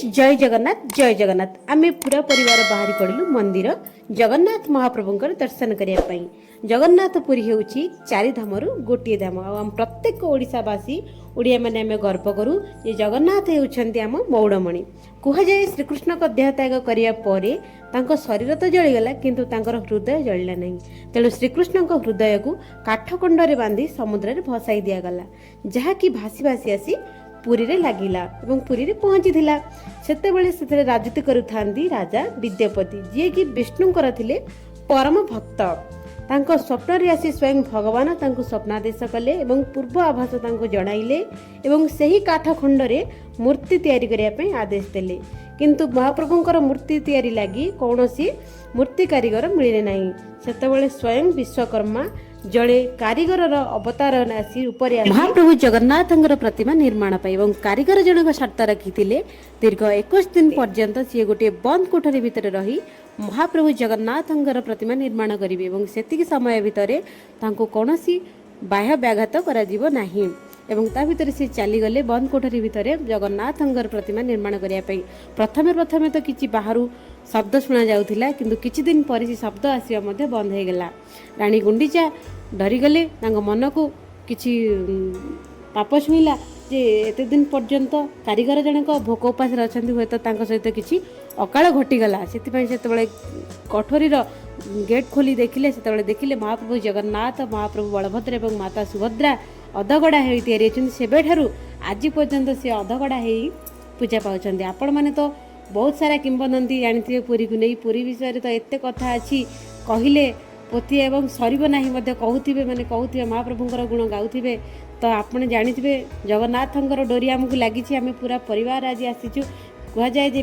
ଜୟ ଜଗନ୍ନାଥ, ଜୟ ଜଗନ୍ନାଥ। ଆମେ ପୁରା ପରିବାର ବାହାରି ପଡ଼ିଲୁ ମନ୍ଦିର ଜଗନ୍ନାଥ ମହାପ୍ରଭୁଙ୍କର ଦର୍ଶନ କରିବା ପାଇଁ। ଜଗନ୍ନାଥ ପୁରୀ ହେଉଛି ଚାରି ଧାମରୁ ଗୋଟିଏ ଧାମ। ଆଉ ଆମ ପ୍ରତ୍ୟେକ ଓଡ଼ିଶାବାସୀ, ଓଡ଼ିଆମାନେ ଆମେ ଗର୍ବ କରୁ ଯେ ଜଗନ୍ନାଥ ହେଉଛନ୍ତି ଆମ ମଉଡ଼ମଣି। କୁହାଯାଏ, ଶ୍ରୀକୃଷ୍ଣଙ୍କ ଦେହତ୍ୟାଗ କରିବା ପରେ ତାଙ୍କ ଶରୀର ତ ଜଳିଗଲା, କିନ୍ତୁ ତାଙ୍କର ହୃଦୟ ଜଳିଲା ନାହିଁ। ତେଣୁ ଶ୍ରୀକୃଷ୍ଣଙ୍କ ହୃଦୟକୁ କାଠକଣ୍ଡରେ ବାନ୍ଧି ସମୁଦ୍ରରେ ଭସାଇ ଦିଆଗଲା, ଯାହାକି ଭାସି ଭାସି ଆସି ପୁରୀରେ ଲାଗିଲା ଏବଂ ପୁରୀରେ ପହଞ୍ଚିଥିଲା। ସେତେବେଳେ ସେଥିରେ ରାଜୁତି କରୁଥାନ୍ତି ରାଜା ବିଦ୍ୟାପତି, ଯିଏକି ବିଷ୍ଣୁଙ୍କର ଥିଲେ ପରମ ଭକ୍ତ। ତାଙ୍କ ସ୍ୱପ୍ନରେ ଆସି ସ୍ୱୟଂ ଭଗବାନ ତାଙ୍କୁ ସ୍ୱପ୍ନାଦେଶ କଲେ ଏବଂ ପୂର୍ବ ଆଭାସ ତାଙ୍କୁ ଜଣାଇଲେ ଏବଂ ସେହି କାଠ ଖଣ୍ଡରେ ମୂର୍ତ୍ତି ତିଆରି କରିବା ପାଇଁ ଆଦେଶ ଦେଲେ। କିନ୍ତୁ ମହାପ୍ରଭୁଙ୍କର ମୂର୍ତ୍ତି ତିଆରି ଲାଗି କୌଣସି ମୂର୍ତ୍ତି କାରିଗର ମିଳିଲେ ନାହିଁ। ସେତେବେଳେ ସ୍ୱୟଂ ବିଶ୍ୱକର୍ମା ଜଣେ କାରିଗରର ଅବତାର ଆସି ଉପରେ ମହାପ୍ରଭୁ ଜଗନ୍ନାଥଙ୍କର ପ୍ରତିମା ନିର୍ମାଣ ପାଇଁ ଏବଂ କାରିଗର ଜଣକ ସର୍ତ୍ତ ରଖିଥିଲେ, ଦୀର୍ଘ 21 ଦିନ ପର୍ଯ୍ୟନ୍ତ ସିଏ ଗୋଟିଏ ବନ୍ଦ କୋଠରୀ ଭିତରେ ରହି ମହାପ୍ରଭୁ ଜଗନ୍ନାଥଙ୍କର ପ୍ରତିମା ନିର୍ମାଣ କରିବେ ଏବଂ ସେତିକି ସମୟ ଭିତରେ ତାଙ୍କୁ କୌଣସି ବାହ୍ୟ ବ୍ୟାଘାତ କରାଯିବ ନାହିଁ। ଏବଂ ତା ଭିତରେ ସେ ଚାଲିଗଲେ ବନ୍ଦ କୋଠରୀ ଭିତରେ ଜଗନ୍ନାଥଙ୍କର ପ୍ରତିମା ନିର୍ମାଣ କରିବା ପାଇଁ। ପ୍ରଥମେ ପ୍ରଥମେ ତ କିଛି ବାହାରୁ ଶବ୍ଦ ଶୁଣାଯାଉଥିଲା, କିନ୍ତୁ କିଛି ଦିନ ପରେ ସେ ଶବ୍ଦ ଆସିବା ମଧ୍ୟ ବନ୍ଦ ହୋଇଗଲା। ରାଣୀ ଗୁଣ୍ଡିଚା ଡରିଗଲେ। ତାଙ୍କ ମନକୁ କିଛି ପାପ ଛୁଇଁଲା ଯେ ଏତେ ଦିନ ପର୍ଯ୍ୟନ୍ତ କାରିଗର ଜଣକ ଭୋକ ଉପାସରେ ଅଛନ୍ତି, ହୁଏତ ତାଙ୍କ ସହିତ କିଛି ଅକାଳ ଘଟିଗଲା। ସେଥିପାଇଁ ସେତେବେଳେ କୋଠରୀର ଗେଟ୍ ଖୋଲି ଦେଖିଲେ। ସେତେବେଳେ ଦେଖିଲେ ମହାପ୍ରଭୁ ଜଗନ୍ନାଥ, ମହାପ୍ରଭୁ ବଳଭଦ୍ର ଏବଂ ମାତା ସୁଭଦ୍ରା ଅଧଗଢ଼ା ହେଇ ତିଆରି ହେଇଛନ୍ତି। ସେବେଠାରୁ ଆଜି ପର୍ଯ୍ୟନ୍ତ ସେ ଅଧଗଢ଼ା ହେଇ ପୂଜା ପାଉଛନ୍ତି। ଆପଣମାନେ ତ ବହୁତ ସାରା କିମ୍ବଦନ୍ତୀ ଜାଣିଥିବେ ପୁରୀକୁ ନେଇ। ପୁରୀ ବିଷୟରେ ତ ଏତେ କଥା ଅଛି, କହିଲେ ପୋଥି ଏବଂ ସରିବ ନାହିଁ ମଧ୍ୟ। କହୁଥିବେ ମାନେ କହୁଥିବେ, ମହାପ୍ରଭୁଙ୍କର ଗୁଣ ଗାଉଥିବେ। ତ ଆପଣ ଜାଣିଥିବେ, ଜଗନ୍ନାଥଙ୍କର ଡୋରି ଆମକୁ ଲାଗିଛି। ଆମେ ପୁରା ପରିବାର ଆଜି ଆସିଛୁ। କୁହାଯାଏ ଯେ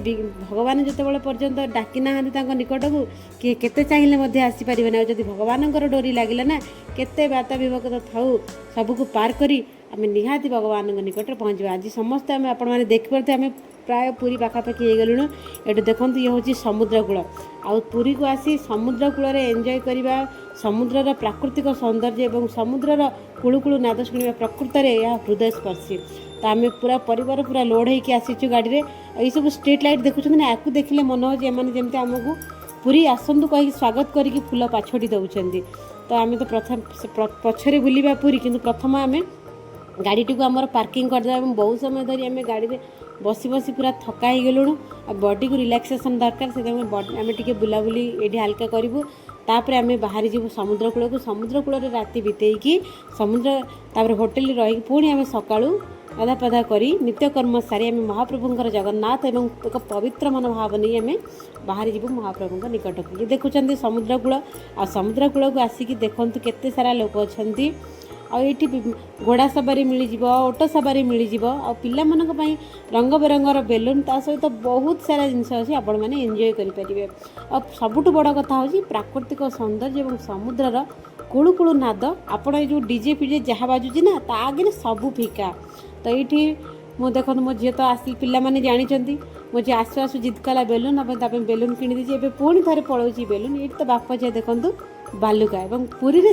ଭଗବାନ ଯେତେବେଳେ ପର୍ଯ୍ୟନ୍ତ ଡାକି ନାହାନ୍ତି ତାଙ୍କ ନିକଟକୁ, କିଏ କେତେ ଚାହିଁଲେ ମଧ୍ୟ ଆସିପାରିବେନି। ଆଉ ଯଦି ଭଗବାନଙ୍କର ଡୋରି ଲାଗିଲା ନା, କେତେ ବାଧା ବିପଦ ଥାଉ, ସବୁକୁ ପାର କରି ଆମେ ନିହାତି ଭଗବାନଙ୍କ ନିକଟରେ ପହଞ୍ଚିବା। ଆଜି ସମସ୍ତେ ଆମେ, ଆପଣମାନେ ଦେଖିପାରୁଥିବେ, ଆମେ ପ୍ରାୟ ପୁରୀ ପାଖାପାଖି ହେଇଗଲୁଣୁ। ଏଠୁ ଦେଖନ୍ତୁ, ଇଏ ହେଉଛି ସମୁଦ୍ର କୂଳ। ଆଉ ପୁରୀକୁ ଆସି ସମୁଦ୍ର କୂଳରେ ଏନ୍ଜୟ କରିବା, ସମୁଦ୍ରର ପ୍ରାକୃତିକ ସୌନ୍ଦର୍ଯ୍ୟ ଏବଂ ସମୁଦ୍ରର କୁଳୁକୁଳୁ ନାଦ ଶୁଣିବା, ପ୍ରକୃତରେ ଏହା ହୃଦୟସ୍ପର୍ଶୀ। ତ ଆମେ ପୁରା ପରିବାର ପୁରା ଲୋଡ଼ ହେଇକି ଆସିଛୁ ଗାଡ଼ିରେ। ଏଇସବୁ ଷ୍ଟ୍ରିଟ୍ ଲାଇଟ୍ ଦେଖୁଛନ୍ତି ନା, ୟାକୁ ଦେଖିଲେ ମନେ ହେଉଛି ଏମାନେ ଯେମିତି ଆମକୁ ପୁରୀ ଆସନ୍ତୁ କହିକି ସ୍ୱାଗତ କରିକି ଫୁଲ ପାଛୋଟି ଦେଉଛନ୍ତି। ତ ଆମେ ତ ପ୍ରଥମ ପଛରେ ବୁଲିବା ପୁରୀ, କିନ୍ତୁ ପ୍ରଥମ ଆମେ ଗାଡ଼ିଟିକୁ ଆମର ପାର୍କିଂ କରିଦେବା ଏବଂ ବହୁତ ସମୟ ଧରି ଆମେ ଗାଡ଼ିରେ ବସି ବସି ପୁରା ଥକା ହେଇଗଲୁଣୁ ଆଉ ବଡ଼ିକୁ ରିଲାକ୍ସେସନ୍ ଦରକାର। ସେଥିପାଇଁ ଆମେ ଟିକେ ବୁଲାବୁଲି ଏଇଠି ହାଲକା କରିବୁ। ତାପରେ ଆମେ ବାହାରି ଯିବୁ ସମୁଦ୍ର କୂଳକୁ। ସମୁଦ୍ର କୂଳରେ ରାତି ବିତେଇକି, ସମୁଦ୍ର ତାପରେ ହୋଟେଲରେ ରହିକି, ପୁଣି ଆମେ ସକାଳୁ ଗାଧା ପାଧା କରି, ନିତ୍ୟକର୍ମ ସାରି ଆମେ ମହାପ୍ରଭୁଙ୍କର ଜଗନ୍ନାଥ ଏବଂ ଏକ ପବିତ୍ର ମନୋଭାବ ନେଇ ଆମେ ବାହାରି ଯିବୁ ମହାପ୍ରଭୁଙ୍କ ନିକଟକୁ। ଇଏ ଦେଖୁଛନ୍ତି ସମୁଦ୍ର କୂଳ। ଆଉ ସମୁଦ୍ର କୂଳକୁ ଆସିକି ଦେଖନ୍ତୁ, କେତେ ସାରା ଲୋକ ଅଛନ୍ତି। ଆଉ ଏଇଠି ଘୋଡ଼ା ସବାରି ମିଳିଯିବ, ଓଟ ସବାରି ମିଳିଯିବ ଆଉ ପିଲାମାନଙ୍କ ପାଇଁ ରଙ୍ଗ ବେରଙ୍ଗର ବେଲୁନ୍, ତା ସହିତ ବହୁତ ସାରା ଜିନିଷ ଅଛି, ଆପଣମାନେ ଏନ୍ଜୟ କରିପାରିବେ। ଆଉ ସବୁଠୁ ବଡ଼ କଥା ହେଉଛି ପ୍ରାକୃତିକ ସୌନ୍ଦର୍ଯ୍ୟ ଏବଂ ସମୁଦ୍ରର କୁଳୁ କୁଳୁ ନାଦ। ଆପଣ ଏଇ ଯେଉଁ ଡିଜେ ଫିଜେ ଯାହା ବାଜୁଛି ନା, ତା ଆଗରେ ସବୁ ଫିକା। ତ ଏଇଠି ମୁଁ ଦେଖନ୍ତୁ, ମୋ ଝିଅ ତ ଆସି, ପିଲାମାନେ ଜାଣିଛନ୍ତି, ମୋ ଝିଅ ଆସୁ ଆସୁ ଜିଦ୍ କଲା ବେଲୁନ୍ ନେବ। ତା ପାଇଁ ବେଲୁନ୍ କିଣିଦେଇଛି। ଏବେ ପୁଣି ଥରେ ପଳାଉଛି ବେଲୁନ୍। ଏଇଠି ତ ବାପ ଝିଅ ଦେଖନ୍ତୁ ବାଲୁକା। ଏବଂ ପୁରୀରେ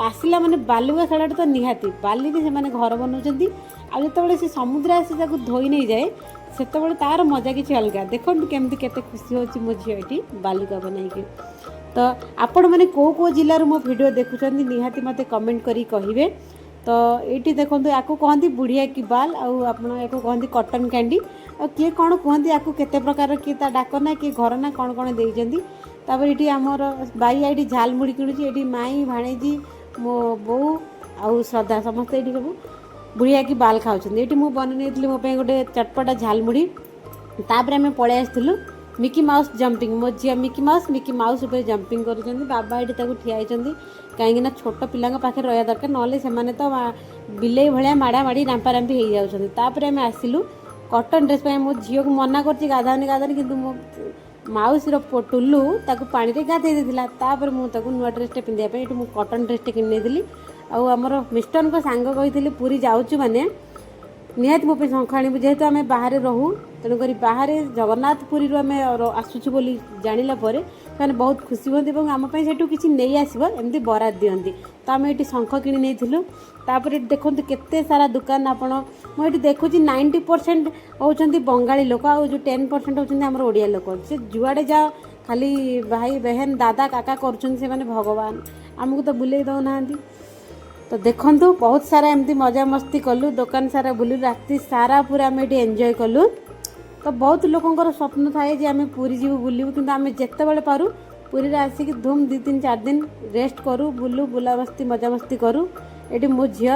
ଆସିଲା ମାନେ ବାଲୁକା ଖେଳଟା ତ ନିହାତି। ବାଲିରେ ସେମାନେ ଘର ବନାଉଛନ୍ତି ଆଉ ଯେତେବେଳେ ସେ ସମୁଦ୍ର ଆସି ତାକୁ ଧୋଇ ନେଇଯାଏ, ସେତେବେଳେ ତାର ମଜା କିଛି ଅଲଗା। ଦେଖନ୍ତୁ କେମିତି କେତେ ଖୁସି ହେଉଛି ମୋ ଝିଅ ଏଠି ବାଲୁକା ବନେଇକି। ତ ଆପଣମାନେ କେଉଁ କେଉଁ ଜିଲ୍ଲାରୁ ମୋ ଭିଡ଼ିଓ ଦେଖୁଛନ୍ତି, ନିହାତି ମୋତେ କମେଣ୍ଟ କରି କହିବେ। ତ ଏଇଠି ଦେଖନ୍ତୁ, ୟାକୁ କହନ୍ତି ବୁଢ଼ିଆ କି ବାଲ୍, ଆଉ ଆପଣ ୟାକୁ କହନ୍ତି କଟନ୍ କ୍ୟାଣ୍ଡି, ଆଉ କିଏ କ'ଣ କୁହନ୍ତି ୟାକୁ, କେତେ ପ୍ରକାର, କିଏ ତା ଡାକ ନା, କିଏ ଘର ନା, କ'ଣ କ'ଣ ଦେଇଛନ୍ତି। ତାପରେ ଏଇଠି ଆମର ବାଇ ଏଇଠି ଝାଲମୁଢ଼ି କିଣୁଛି। ଏଇଠି ମାଇଁ, ଭାଣେଜି, ମୋ ବୋଉ ଆଉ ଶ୍ରଦ୍ଧା ସମସ୍ତେ ଏଇଠି ସବୁ ବୁଢ଼ିଆ କି ବାଲ୍ ଖାଉଛନ୍ତି। ଏଇଠି ମୁଁ ବନେଇ ନେଇଥିଲି ମୋ ପାଇଁ ଗୋଟେ ଚଟପଟା ଝାଲମୁଢ଼ି। ତାପରେ ଆମେ ପଳେଇ ଆସିଥିଲୁ ମିକି ମାଉସ୍ ଜମ୍ପିଂ। ମୋ ଝିଅ ମିକି ମାଉସ୍, ମିକି ମାଉସ୍ ଉପରେ ଜମ୍ପିଂ କରୁଛନ୍ତି। ବାବା ଏଇଠି ତାକୁ ଠିଆ ହେଇଛନ୍ତି, କାହିଁକିନା ଛୋଟ ପିଲାଙ୍କ ପାଖରେ ରହିବା ଦରକାର, ନହେଲେ ସେମାନେ ତ ବିଲେଇ ଭଳିଆ ମାଡ଼ାମାଡ଼ି ରାମ୍ପାରାମ୍ପି ହେଇଯାଉଛନ୍ତି। ତାପରେ ଆମେ ଆସିଲୁ କଟନ୍ ଡ୍ରେସ୍ ପାଇଁ। ମୋ ଝିଅକୁ ମନା କରୁଛି ଗାଧାନି ଗାଧାନି, କିନ୍ତୁ ମୋ ମାଉସୀର ଟୁଲୁ ତାକୁ ପାଣିରେ ଗାଧେଇ ଦେଇଥିଲା। ତାପରେ ମୁଁ ତାକୁ ନୂଆ ଡ୍ରେସ୍ଟେ ପିନ୍ଧିବା ପାଇଁ ଏଇଠୁ ମୁଁ କଟନ୍ ଡ୍ରେସ୍ଟେ କିଣି ନେଇଥିଲି। ଆଉ ଆମର ମିଷ୍ଟରଙ୍କ ସାଙ୍ଗ କହିଥିଲେ, ପୁରୀ ଯାଉଛୁ ମାନେ ନିହାତି ମୋ ପାଇଁ ଶଙ୍ଖ ଆଣିବୁ। ଯେହେତୁ ଆମେ ବାହାରେ ରହୁ, ତେଣୁକରି ବାହାରେ ଜଗନ୍ନାଥ ପୁରୀରୁ ଆମେ ଆସୁଛୁ ବୋଲି ଜାଣିଲା ପରେ ସେମାନେ ବହୁତ ଖୁସି ହୁଅନ୍ତି ଏବଂ ଆମ ପାଇଁ ସେଠୁ କିଛି ନେଇ ଆସିବ ଏମିତି ବରାଦ ଦିଅନ୍ତି। ତ ଆମେ ଏଠି ଶଙ୍ଖ କିଣି ନେଇଥିଲୁ। ତାପରେ ଏଠି ଦେଖନ୍ତୁ କେତେ ସାରା ଦୋକାନ। ଆପଣ ମୁଁ ଏଠି ଦେଖୁଛି 90% ହେଉଛନ୍ତି ବଙ୍ଗାଳୀ ଲୋକ ଆଉ ଯେଉଁ 10% ହେଉଛନ୍ତି ଆମର ଓଡ଼ିଆ ଲୋକ। ସେ ଯୁଆଡ଼େ ଯାଅ ଖାଲି ଭାଇ, ବେହେନ, ଦାଦା, କାକା କରୁଛନ୍ତି ସେମାନେ। ଭଗବାନ, ଆମକୁ ତ ବୁଲେଇ ଦେଉନାହାନ୍ତି। ତ ଦେଖନ୍ତୁ, ବହୁତ ସାରା ଏମିତି ମଜାମସ୍ତି କଲୁ, ଦୋକାନ ସାରା ବୁଲିଲୁ, ରାତି ସାରା ପୁରା ଆମେ ଏଠି ଏନ୍ଜୟ କଲୁ। ତ ବହୁତ ଲୋକଙ୍କର ସ୍ୱପ୍ନ ଥାଏ ଯେ ଆମେ ପୁରୀ ଯିବୁ, ବୁଲିବୁ। କିନ୍ତୁ ଆମେ ଯେତେବେଳେ ପାରୁ ପୁରୀରେ ଆସିକି ଧୁମ୍ 2, 3, 4 ଦିନ ରେଷ୍ଟ କରୁ, ବୁଲୁ, ବୁଲାମସ୍ତି ମଜାମସ୍ତି କରୁ। ଏଠି ମୋ ଝିଅ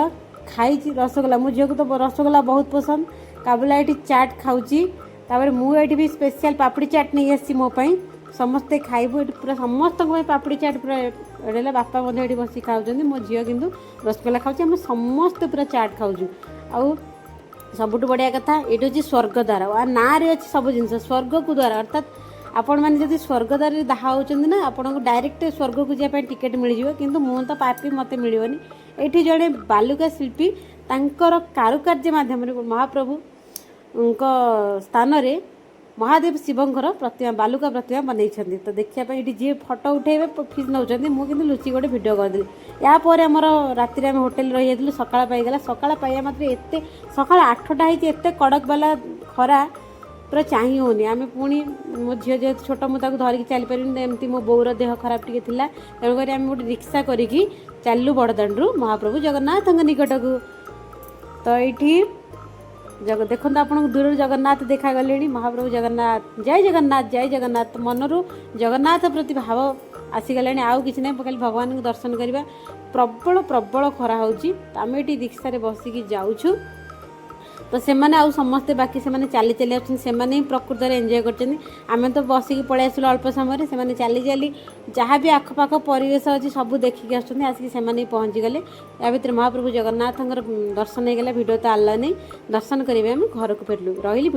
ଖାଇଛି ରସଗୋଲା। ମୋ ଝିଅକୁ ତ ରସଗୋଲା ବହୁତ ପସନ୍ଦ। କାବୁଲା ଏଠି ଚାଟ୍ ଖାଉଛି। ତାପରେ ମୁଁ ଏଠି ବି ସ୍ପେଶିଆଲ ପାପଡ଼ି ଚାଟ୍ ନେଇ ଆସିଛି ମୋ ପାଇଁ। ସମସ୍ତେ ଖାଇବୁ ଏଠି, ପୁରା ସମସ୍ତଙ୍କ ପାଇଁ ପାପଡ଼ି ଚାଟ୍ ପୁରା ଏଠି ହେଲା। ବାପା ମଧ୍ୟ ଏଠି ବସିକି ଖାଉଛନ୍ତି। ମୋ ଝିଅ କିନ୍ତୁ ରସଗୋଲା ଖାଉଛି। ଆମେ ସମସ୍ତେ ପୁରା ଚାଟ୍ ଖାଉଛୁ। ଆଉ ସବୁଠୁ ବଢ଼ିଆ କଥା, ଏଇଠି ହେଉଛି ସ୍ୱର୍ଗଦ୍ୱାର। ଆଉ ନାଁରେ ଅଛି ସବୁ ଜିନିଷ, ସ୍ୱର୍ଗକୁ ଦ୍ୱାର। ଅର୍ଥାତ୍ ଆପଣମାନେ ଯଦି ସ୍ୱର୍ଗଦ୍ୱାରରେ ଦାହ ହେଉଛନ୍ତି ନା, ଆପଣଙ୍କୁ ଡାଇରେକ୍ଟ ସ୍ୱର୍ଗକୁ ଯିବା ପାଇଁ ଟିକେଟ୍ ମିଳିଯିବ। କିନ୍ତୁ ମୁଁ ତ ପାପି, ମୋତେ ମିଳିବନି। ଏଇଠି ଜଣେ ବାଲୁକା ଶିଳ୍ପୀ ତାଙ୍କର କାରୁକାର୍ଯ୍ୟ ମାଧ୍ୟମରେ ମହାପ୍ରଭୁଙ୍କ ସ୍ଥାନରେ ମହାଦେବ ଶିବଙ୍କର ପ୍ରତିମା, ବାଲୁକା ପ୍ରତିମା ବନେଇଛନ୍ତି। ତ ଦେଖିବା ପାଇଁ ଏଠି ଯିଏ ଫଟୋ ଉଠେଇବେ ଫିସ୍ ନେଉଛନ୍ତି। ମୁଁ କିନ୍ତୁ ଲୁଚି ଗୋଟେ ଭିଡ଼ିଓ କରିଦେଲି। ୟା ପରେ ଆମର ରାତିରେ ଆମେ ହୋଟେଲ ରହିଯାଇଥିଲୁ। ସକାଳ ପାଇଗଲା। ସକାଳ ପାଇବା ମାତ୍ରେ, ଏତେ ସକାଳ 8ଟା ହେଇଛି, ଏତେ କଡ଼କ ବାଲା ଖରା, ପୁରା ଚାହିଁ ହେଉନି। ଆମେ ପୁଣି, ମୋ ଝିଅ ଯେହେତୁ ଛୋଟ, ମୁଁ ତାକୁ ଧରିକି ଚାଲିପାରିବିନି। ଏମିତି ମୋ ବୋଉର ଦେହ ଖରାପ ଟିକେ ଥିଲା। ତେଣୁକରି ଆମେ ଗୋଟେ ରିକ୍ସା କରିକି ଚାଲିଲୁ ବଡ଼ଦାଣ୍ଡରୁ ମହାପ୍ରଭୁ ଜଗନ୍ନାଥଙ୍କ ନିକଟକୁ। ତ ଏଇଠି ଦେଖନ୍ତୁ, ଆପଣଙ୍କୁ ଦୂରରୁ ଜଗନ୍ନାଥ ଦେଖାଗଲେଣି। ମହାପ୍ରଭୁ ଜଗନ୍ନାଥ, ଜୟ ଜଗନ୍ନାଥ, ଜୟ ଜଗନ୍ନାଥ। ମନରୁ ଜଗନ୍ନାଥ ପ୍ରତି ଭାବ ଆସିଗଲାଣି। ଆଉ କିଛି ନାହିଁ, ଖାଲି ଭଗବାନଙ୍କୁ ଦର୍ଶନ କରିବା। ପ୍ରବଳ ପ୍ରବଳ ଖରା ହେଉଛି। ତ ଆମେ ଏଠି ରିକ୍ସାରେ ବସିକି ଯାଉଛୁ। ତ ସେମାନେ ଆଉ ସମସ୍ତେ ବାକି ସେମାନେ ଚାଲି ଚାଲି ଆସୁଛନ୍ତି। ସେମାନେ ହିଁ ପ୍ରକୃତରେ ଏନ୍ଜୟ କରୁଛନ୍ତି। ଆମେ ତ ବସିକି ପଳେଇ ଆସିଲୁ ଅଳ୍ପ ସମୟରେ। ସେମାନେ ଚାଲି ଚାଲି ଯାହା ବି ଆଖପାଖ ପରିବେଶ ଅଛି ସବୁ ଦେଖିକି ଆସୁଛନ୍ତି। ଆସିକି ସେମାନେ ହିଁ ପହଞ୍ଚିଗଲେ। ୟା ଭିତରେ ମହାପ୍ରଭୁ ଜଗନ୍ନାଥଙ୍କର ଦର୍ଶନ ହେଇଗଲା। ଭିଡ଼ିଓ ତ ଆଲାଉ ନାହିଁ। ଦର୍ଶନ କରିବେ, ଆମେ ଘରକୁ ଫେରିଲୁ। ରହିଲି।